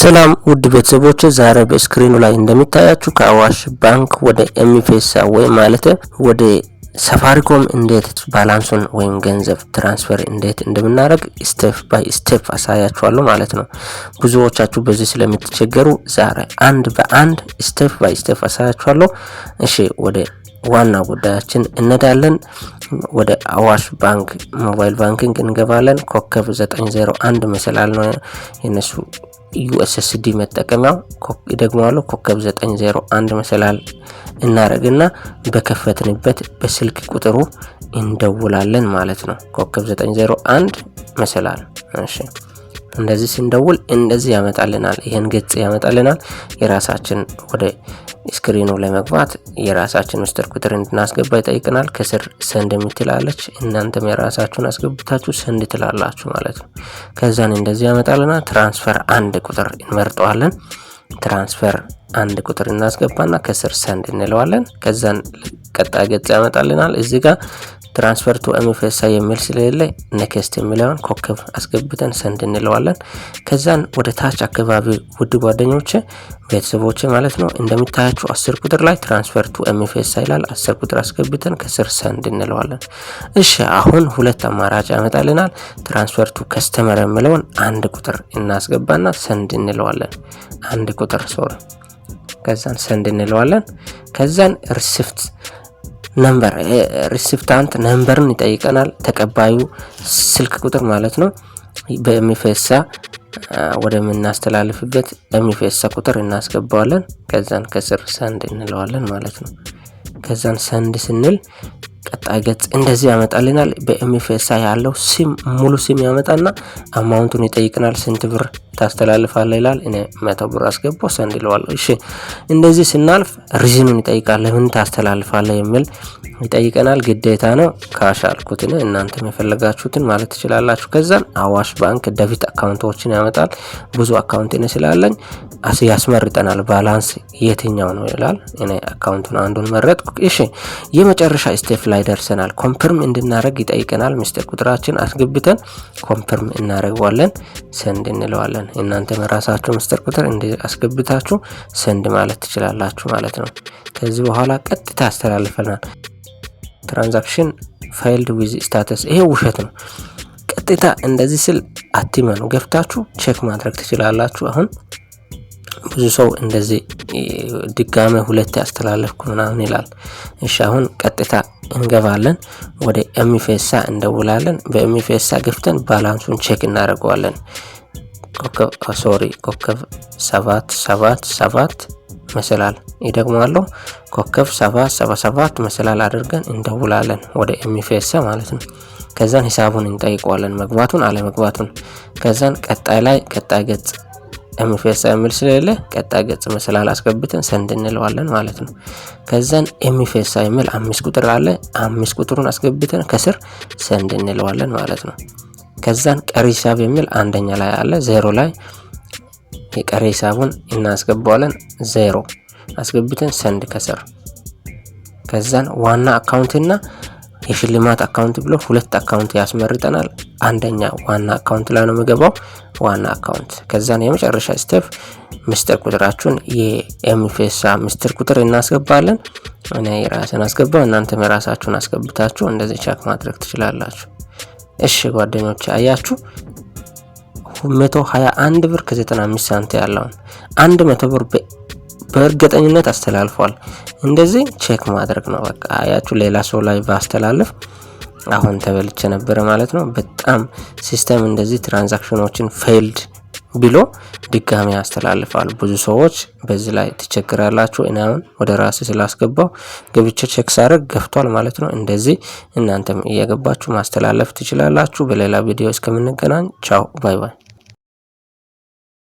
ሰላም ውድ ቤተሰቦች፣ ዛሬ በ screen ኑ ላይ እንደሚታያችሁ ከአዋሽ ባንክ ወደ ኤምፔሳ ወይም ማለት ወደ ሳፋሪኮም እንዴት balance ኡን ወይም ገንዘብ transfer እንዴት እንደምናደርግ step by step አሳያችኋለሁ ማለት ነው። ብዙዎቻችሁ በዚህ ስለምትቸገሩ ዛሬ አንድ በአንድ step by step አሳያችኋለሁ። እሺ፣ ወደ ዋና ጉዳያችን እንሄዳለን። ወደ አዋሽ ባንክ mobile banking እንገባለን። ኮከብ 901 መሰላል ነው የነሱ USSD መጠቀሚያው። ደግመዋለሁ፣ ኮከብ 901 መሰላል እናረግና በከፈትንበት በስልክ ቁጥሩ እንደውላለን ማለት ነው። ኮከብ 901 መሰላል። እሺ፣ እንደዚህ ስንደውል እንደዚህ ያመጣልናል። ይሄን ገጽ ያመጣልናል። የራሳችን ወደ screen ኑ ለመግባት የራሳችን ምስጢር ቁጥር እንድናስገባ ይጠይቀናል። ከስር send የምትላለች፣ እናንተም የራሳችሁን አስገብታችሁ send ትላላችሁ ማለት ነው። ከዛን እንደዚህ ያመጣልናል። Transfer አንድ ቁጥር እንመርጠዋለን። Transfer አንድ ቁጥር እናስገባና ከስር send እንለዋለን። ከዛን ቀጣይ ገጽ ያመጣልናል። እዚህ ጋር transfer to M-Pesa የሚል ስለሌለ next የሚለውን ኮከብ አስገብተን send እንለዋለን። ከዛን ወደ ታች አካባቢ ውድ ጓደኞች፣ ቤተሰቦች ማለት ነው፣ እንደሚታያችሁ 10 ቁጥር ላይ transfer to M-Pesa ይላል። 10 ቁጥር አስገብተን ከስር send እንለዋለን። እሺ፣ አሁን ሁለት አማራጭ ያመጣልናል። Transfer to customer የሚለውን አንድ ቁጥር እናስገባና send እንለዋለን። አንድ ቁጥር፣ sorry፣ ከዛን send እንለዋለን። ከዛን receipt number፣ recipient number ን ይጠይቀናል። ተቀባዩ ስልክ ቁጥር ማለት ነው። በኤምፔሳ ወደምናስተላልፍበት ኤምፔሳ ቁጥር እናስገባዋለን። ከዛን ከስር send እንለዋለን ማለት ነው። ከዛን send ስንል ቀጣይ ገጽ እንደዚህ ያመጣልናል። በኤምፔሳ ያለው ስም፣ ሙሉ ስም ያመጣና amount ኡን ይጠይቀናል። ስንት ብር ታስተላልፋለህ ይላል። እኔ 100 ብር አስገባው፣ send ይለዋለሁ። እሺ፣ እንደዚህ ስናልፍ reason ኑን ይጠይቃል። ለምን ታስተላልፋለህ የሚል ይጠይቀናል። ግዴታ ነው፣ cash አልኩት እኔ። እናንተም የፈለጋችሁትን ማለት ትችላላችሁ። ከዛን አዋሽ ባንክ debit account ኦችን ያመጣል። ብዙ account እኔ ስላለኝ ያስመርጠናል። Balance የትኛው ነው ይላል። እኔ account ኡን አንዱን መረጥኩ። እሺ፣ የመጨረሻ step ላይ ደርሰናል። Confirm እንድናደርግ ይጠይቀናል። ምስጢር ቁጥራችን አስገብተን confirm እናደርገዋለን። Send እንለዋለን። እናንተም የራሳችሁ ምስጢር ቁጥር አስገብታችሁ send ማለት ትችላላችሁ ማለት ነው። ከዚህ በኋላ ቀጥታ ያስተላልፈናል። Transaction failed with status፣ ይሄ ውሸት ነው። ቀጥታ እንደዚህ ስል አትመኑ፣ ገብታችሁ check ማድረግ ትችላላችሁ። አሁን ብዙ ሰው እንደዚህ ድጋሜ ሁለት ያስተላለፍኩ ምናምን ይላል። እሺ፣ አሁን ቀጥታ እንገባለን፣ ወደ ኤምፔሳ እንደውላለን። በኤምፔሳ ገብተን balance ኡን check እናደርገዋለን። ኮከብ፣ sorry፣ ኮከብ 777 መሰላል፣ ይደግማለሁ። ኮከብ 777 መሰላል አድርገን እንደውላለን ወደ ኤምፔሳ ማለት ነው። ከዛን ሂሳቡን እንጠይቀዋለን፣ መግባቱን አለመግባቱን። ከዛን ቀጣይ ላይ ቀጣይ ገጽ ኤምፔሳ የሚል ስለሌለ ቀጣይ ገጽ መሰላል አስገብተን send እንለዋለን ማለት ነው። ከዛን ኤምፔሳ የሚል አምስት ቁጥር አለ። አምስት ቁጥሩን አስገብተን ከስር send እንለዋለን ማለት ነው። ከዛን ቀሪ ሂሳብ የሚል አንደኛ ላይ አለ። ዜሮ ላይ የቀሪ ሂሳቡን እናስገባዋለን። ዜሮ አስገብተን send ከስር። ከዛን ዋና account እና የሽልማት account ብሎ ሁለት account ያስመርጠናል። አንደኛ ዋና account ላይ ነው የሚገባው፣ ዋና account። ከዛን የመጨረሻ step ምስጢር ቁጥራችሁን፣ የኤምፔሳ ምስጢር ቁጥር እናስገባለን። እኔ የራሴን አስገባ፣ እናንተም የራሳችሁን አስገብታችሁ እንደዚህ check ማድረግ ትችላላችሁ። እሺ ጓደኞች፣ አያችሁ፣ 121 ብር ከ95 ሳንቲም ያለውን 100 ብር በእርግጠኝነት አስተላልፏል። እንደዚህ check ማድረግ ነው በቃ። አያችሁ፣ ሌላ ሰው ላይ ባስተላልፍ አሁን ተበልቼ ነበረ ማለት ነው። በጣም system እንደዚህ transaction ኦችን failed ብሎ ድጋሚ ያስተላልፋል። ብዙ ሰዎች በዚህ ላይ ትቸግራላችሁ። እኔ አሁን ወደ ራሴ ስላስገባው ገብቼ check ሳደርግ ገብቷል ማለት ነው። እንደዚህ እናንተም እየገባችሁ ማስተላለፍ ትችላላችሁ። በሌላ ቪዲዮ እስከምንገናኝ ቻው፣ bye bye።